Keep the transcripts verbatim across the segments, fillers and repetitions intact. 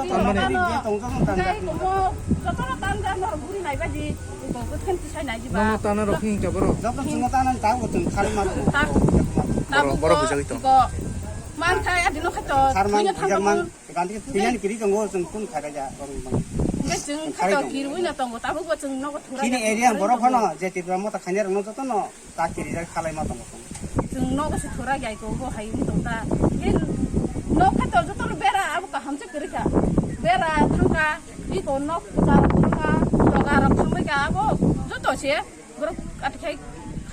Tanmani. Tei tongmo jotono tanja norok buri nai baji, iko bwthang tisai nai diba. Nono tana rok hing ka borok? Joto chwngno tana ta bo chwng khari ma. Ta-, tabuk borok bo bujagwi tong. Iko manthai adino khaito. Khar man thwina thang bujak man. Tabuk. Gandhi thwinani kiri tongo chwng kun khara ja. Hingke chwng khaito kiri wina tongo, tabuk bo chwng nogo thura. Chini area borok phano je Tripura motha khainai rokno jotono. Ta kirijak khalai ma tongo. Chwng nogo se thura jai ko bo hai wng tong ta. Hingke nok khe to joto bera abo kaham se kwrwi kha. Bera thangka, iko nok kwchar thangka, doga rok thangbai ka abo joto se borok ati khai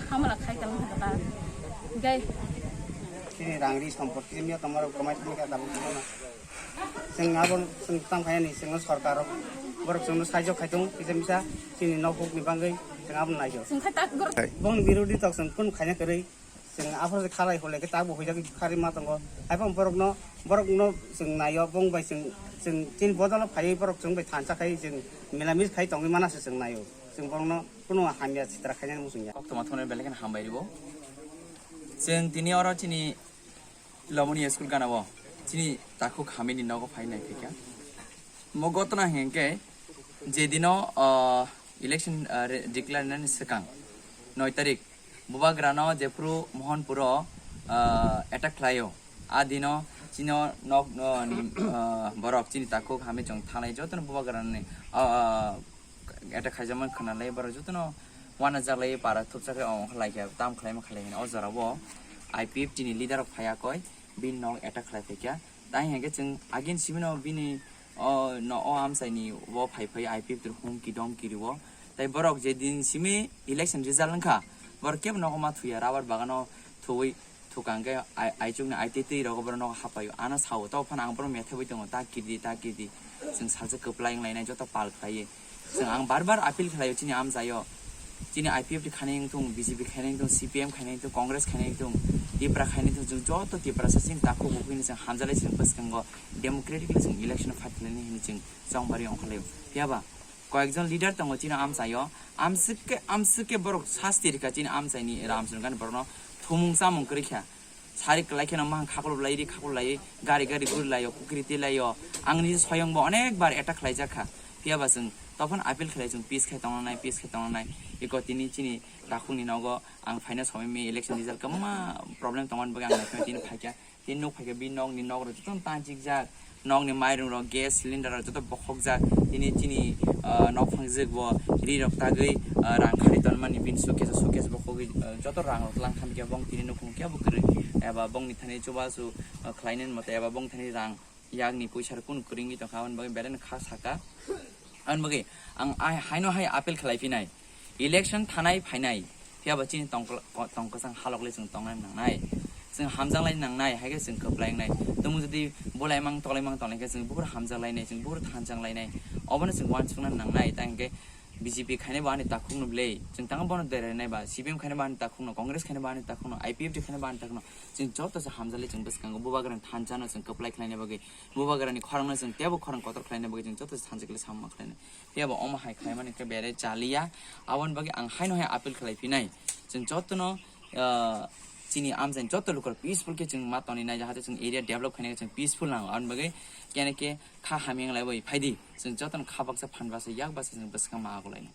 hamala khai kalang kha ta. Hingke chini rang ri sompoti miya tomorok kamai thangka tabuk thangka. Chwng abo chwng tang khainani chwngno sorkar rok borok chwngno saijo khai tongo kisa misa chini nok huk ni bagwi chwng abono naijo. Chwng khai tak gor- Hai. Bongni birodhi tok chwng kunu khaina kwrwi chwng aphuru khalai hole khe tabuk huijagwi khari ma tongo. Haiphano borokno borokno chwng naio bong bai chwng chwng chini bodolo phaiwi borok chwng bai thansa khai chwng milamis khai tongwi mana se chwng naio. Chwng borokno kunu hamya sitra khainani muchungya. Koktwma thumnai belai kheno hambai rwo. Chwng tini oro chini Lamoni school gana o chini takhuk hamini nogo phai nai khaikha. Mo gotona hinkhe je dino, ah, election, ah, re-, declare nani swkang noi tarik Bubagrano jephru Mohanpuro, ah, attack khlaio. A dino chino nok, ah, ni, ah, borok chini takhuk hami chwng thanglai jotono Bubagrani, ah, ah, attack khaijakmani khwnalai borok jotono uanajaklai para thupjaklai ongkha laikha tam khlaima khlai hino. O jorao I P F T ni leader rok phaiya koi bini nok attack khlai phaikha. Tai hinkhe chwng again simino bini o no o amchaini o phai phai I P F T rok humki domki rwo. Tai borok je din simi election result wngkha borok kebo nogo ma thuya rubber bagano thuwi thukang khe ai-, aichukni aitwi twi rogo borok nogo hapaio. Ano sao, to phano ang borok methebwi tongo, ta kirdi, ta kirdi. Chwng salsa kwplai wng lainai, joto pal khlaiwi. Chwng ang bar bar appeal khlaio chini amchaio. Chini I P F T khainai wngthung, B J P khainai wngthung, C P M khainai wngthung, Congress khainai wngthung, Tipra khainai wngthung, chwng joto Tiprasa chini takhuk buphini chwng hamjalai chwng bwskango democratically chwng election fight khlainai hinwi chwng chongbarwi ongkhorlaio. Phiyaba koyekjon leader tongo chini amchaio, amswk khe, amswk khe borok sasti rikha chini amchaini Ramchandra Gandhi borokno thumung chamung kwrwi kha. Sari kwlai kheno mahang khaklop lai ri khaklop lai gari gari guri laio kukri twi laio. Ang ni soyong bo onek bar attack khlai jak kha. Phiya ba chwng tophon appeal khlai chwng peace khai tongna nai, peace khai tongna nai. Iko tini chini takhuk ni nogo ang phaina somoi mi election result kwbangma problem tongmani bagwi ang naikhe tini phaikha. Tini nuk phaikha bini nok ni nok rok jotono tanchik jak. Nokni mairung rok, gas cylinder rok joto bokhok jak. Tini chini, ah, nokphang jwk bo ri rok tagwi, ah, rang khari tonmani bini suitcase, suitcase bokhogwi, ah, joto rang rok tlang khamkhe bong tini nukhung khe bo kwrwi eba bongni thani chubachu, ah, khlainani moto eba bong thani rang yakni puisa rok kunu kwrwngwi tongkha, aboni bagwi belai no kha saka. Aboni bagwi ang ai haino hai appeal khlai phinai. Election thanai phainai, phiya ba chini tongkla-, ko-, tongkwchang halok le chwng tongnai nangnai. Chwng hamjak lai nangnai, hai khe chwng kwplai wngnai. Tumung jodi bulaimang tolaimang tonglaikhe chwng buphuru hamjak lainai, chwng buphuru thansa wng lainai. Obono chwng uansukna nangnai, ta hinkhe B J P khainai bo ani takhukno bwlwi, chwng tang bono derainai ba, C P M khainai bo ani takhukno, Congress khainai bo ani takhukno, I P F T khainai bo ani takhukno, chwng joto se hamjak lai chwng bwskango Bubagrani thansa no chwng kwplai khlaina bagwi, Bubagrani khorang no chwng teibo khorang kotor khlaina bagwi chwng joto se thansa kwlai samung ma khlainai. Phiya bo omo hai khlaimani khe bere chaliya. Aboni bagwi ang haino hai appeal khlai phinai. Chwng jotono, ah, chini amchaini joto lukurok peaceful khe chwng ma toni nai, jahate chwng area develop khaina khe chwng peaceful nango. Aboni bagwi kene khe kha hamya wng lai bai phai di. Chwng jotono kha baksa phan baksa yak baksa chwng bwskang ma ago lai no.